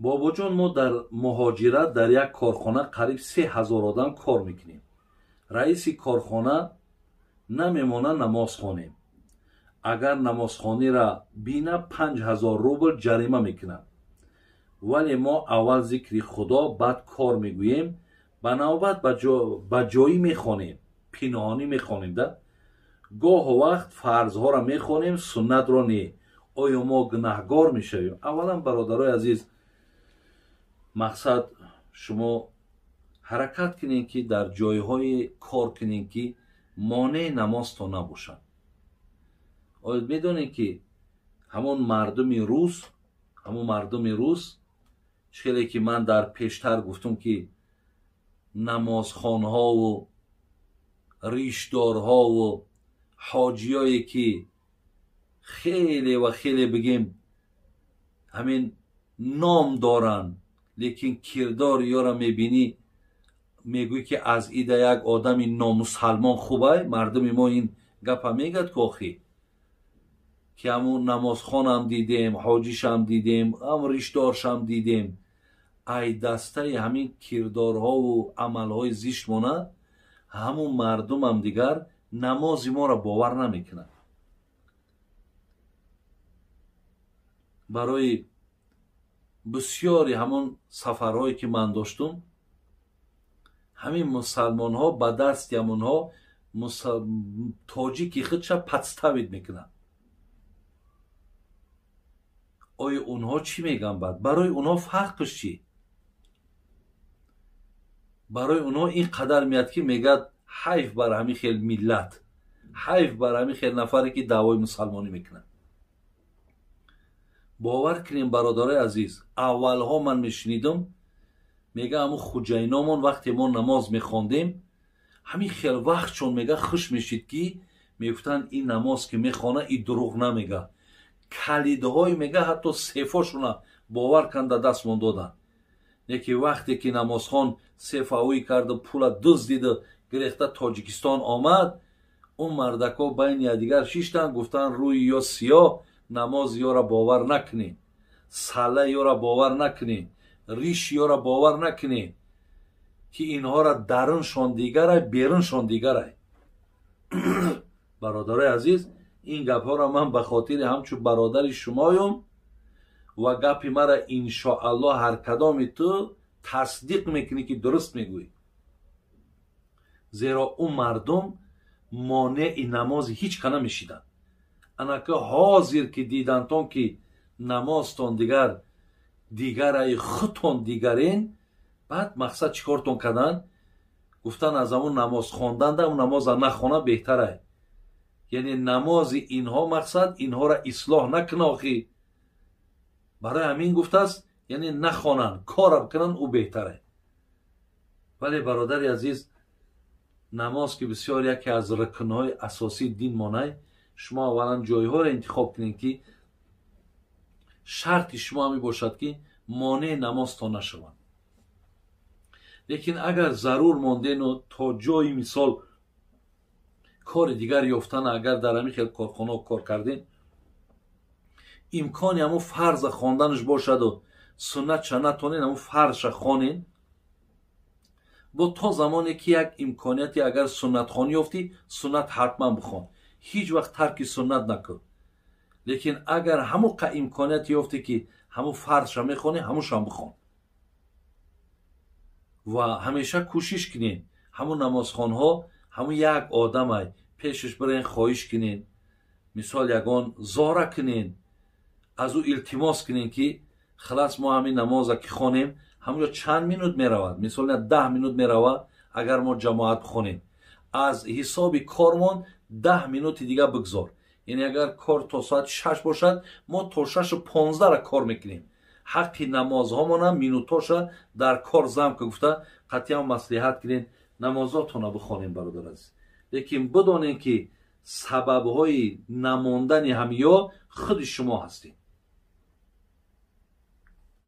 Бобоҷон, мо дар муҳоҷират дар як корхона қариб 3000 одам кор мекунем. Раиси корхона намемона намоз хонем. Агар намозхониро бина 5000 рубл ҷарима мекунад. Вале мо аввал зикри Худо, баъд кор мегӯем, ба навбат ба ҷоӣ мехонем, пинҳонӣ мехонем да. Гоҳу вақт фарзҳоро мехонем, суннатро не. Оё мо гунаҳгор мешавем? Аввалан, бародарои азиз, мақсад шумо ҳаракат кунем, ки дар ҷойҳое кор кунем, ки монеи намозтон набошад. Оё медонед, ки ҳамон мардуми рус, хеле ки ман дар пештар гуфтум, ки намозхонҳову ришдорҳову ҳоҷиёе ки хеле ва хеле бигем ҳамин ном доранд, лекин кирдор ёра мебинӣ, мегӯй ки аз ида як одами номусалмон хубай. Мардуми мо ин гапа мегӯяд, ки охи ки ҳамун намозхонам дидем, ҳоҷишам дидем, ҳам ришдоршам дидем. Ай дастаи ҳамин кирдорҳову амалҳои зишт монад, ҳамун мардумам дигар намози моро бовар намекунад. Барои бисёри ҳамон сафарҳое ки ман доштум, ҳамин мусалмонҳо ба дасти ҳамонҳо тоҷики худша подставид мекунанд. Оё онҳо чӣ мегӯянд баъд? Барои онҳо фарқш чӣ? Барои онҳо ин қадар меяд, ки мегӯяд ҳайф бар ҳамин хел миллат, ҳайф бар ҳамин хел нафаре, ки даъвои мусалмонӣ мекунад. Бовар кунем, бародарои азиз, аввалҳо ман мешунидам, мега ҳамун хуҷайномон вақте мо намоз мехондем, ҳамин хел вақт чун мега хуш мешид, ки мегуфтанд ин намоз ки мехона, и дурӯғ намега. Калидҳои мега ҳатто сефошуна бовар канда дастмон доданд. Яке вақте ки намозхон сефаӯӣ карду пула дуздиду гирехта Тоҷикистон омад, он мардако байни якдигар шиштанд, гуфтанд рӯи ё сиёҳ, намоз ёра бовар накунед, сала ёра бовар накунед, риш ёра бовар накунед, ки инҳоро даруншон дигарай, беруншон дигарай. Бародарои азиз, ин гапҳоро ман ба хотири ҳамчун бародари шумоюм ва гапи мара иншоаллоҳ ҳар кадоми ту тасдиқ мекунӣ, ки дуруст мегӯӣ. Зеро ӯ мардум монеи намози ҳеҷ ка намешиданд. Анака ҳозир ки дидантон, ки намозтон дигараи худтон дигарен, баъд мақсад чӣ кортон карданд? Гуфтан аз ҳамун намоз хонданда он намоза нахона беҳтарай. Яъне намози инҳо мақсад инҳоро ислоҳ накуна охи. Барои ҳамин гуфтааст, яъне нахонанд, кора бикунанд, ӯ беҳтарай. Вале бародари азиз, намоз ки бисёр яке аз рукнҳои асосии дин монай, шумо аввалан ҷойҳоро интихоб кунед, ки шарти шумо ҳамин бошад, ки монеи намозтон нашаванд. Лекин агар зарур мондену то ҷои мисол кори дигар ёфтан, агар дар ҳамин хел корхонаҳо кор кардем, имкони ҳамун фарза хонданаш бошаду суннатша натонен, ҳамун фарзша хонен, бо то замоне ки як имконияте агар суннатхонӣ ёфтӣ, суннат ҳатман бихон, ҳеҷ вақт тарки суннат накун. Лекин агар ҳамон қа имконияте ёфтӣ, ки ҳамун фарзша мехонӣ, ҳамуншам бихон. Ва ҳамеша кӯшиш кунед, ҳамун намозхонҳо ҳамун як одамай пешаш бирен, хоҳиш кунед, мисол ягон зора кунед, аз ӯ илтимос кунед, ки халас мо ҳамин намоза ки хонем, ҳамунҷо чанд минут меравад, мисол 10 минут меравад, агар мо ҷамоат бихонем, аз ҳисоби кормон 10 минути дига бигзор. Яъне агар кор то соати 6 бошад, мо то 6:15 кор мекунем. Ҳаққи намозҳомонам минутоша дар кор зам ка гуфта қатъиян маслиҳат кунед, намозотонро бихонем, бародар азиз. Лекин бидонем, ки сабабҳои намондани ҳамиё худи шумо ҳастед.